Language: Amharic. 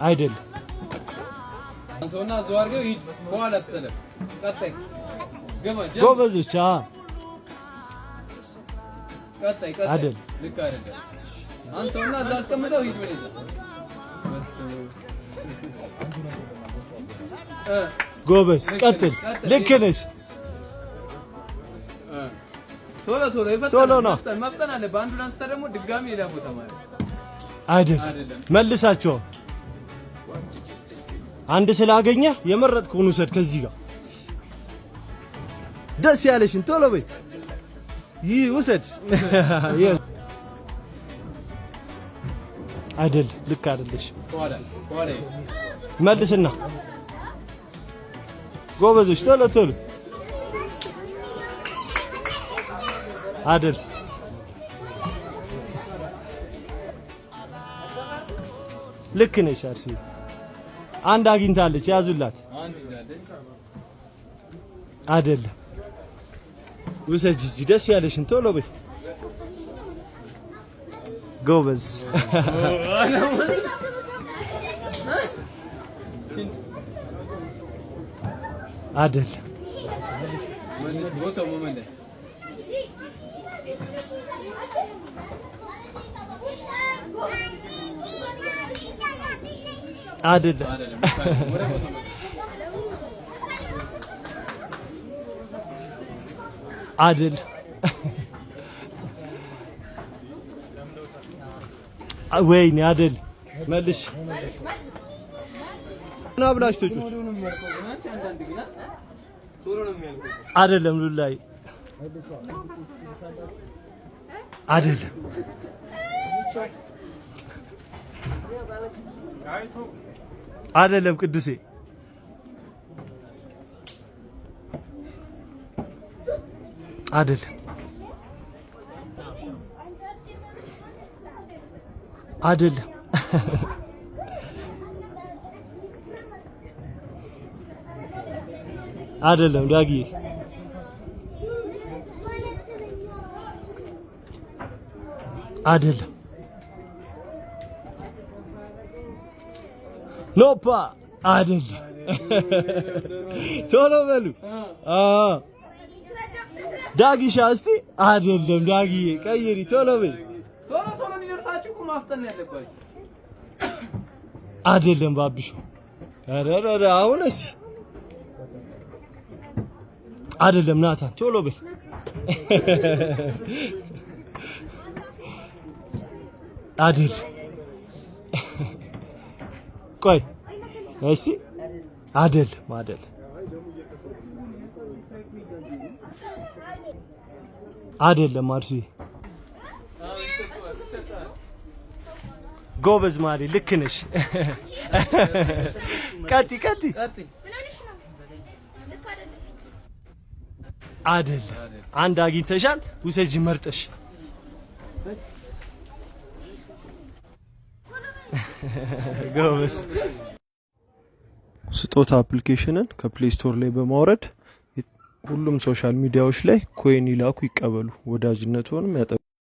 አይደለም። ጎበዞች። አይደል? ጎበዝ፣ ቀጥል። ልክ ነሽ። ቶሎ ነው አይደል? መልሳቸው። አንድ ስላገኘ የመረጥከውን ውሰድ። ከዚህ ጋር ደስ ያለሽን ቶሎ በይ፣ ይህ ውሰድ። አይደል? ልክ አይደለሽ። መልስና ጎበዞች፣ ቶሎ ቶሎ። አይደል? ልክ ነሽ አርሲ። አንድ አግኝታለች፣ ያዙላት። አይደለም፣ ውሰጅ። እዚህ ደስ ያለሽን ቶሎ በይ። ጎበዝ። አይደለም፣ አይደለም፣ አይደል? ወይኔ አይደል? መልሽ ና ብላሽ ተጩት አይደለም፣ ሉላይ አይደለም፣ አይደለም ቅዱሴ፣ አይደለም፣ አይደለም፣ አይደለም ዳጊ፣ አይደለም፣ ኖፓ አይደለም። ቶሎ በሉ ዳጊሻ እስቲ። አይደለም ዳጊዬ፣ ቀይሪ፣ ቶሎ በይ። አይደለም ባብሹ። ኧረ ኧረ አሁን እስቲ አይደለም ናታን፣ ቶሎ በይ። አይደል? ቆይ እሺ፣ አይደለም፣ አይደል፣ አይደለም። አርሲ ጎበዝ ማሪ፣ ልክ ነሽ። ቀጢ ቀጢ። አይደለም፣ አንድ አግኝተሻል። ውሰጂ መርጠሽ። ጎበዝ። ስጦታ application ን ከ Play Store ላይ በማውረድ ሁሉም social media ዎች ላይ coin ይላኩ፣ ይቀበሉ። ወዳጅነትዎንም ያጠብቁ።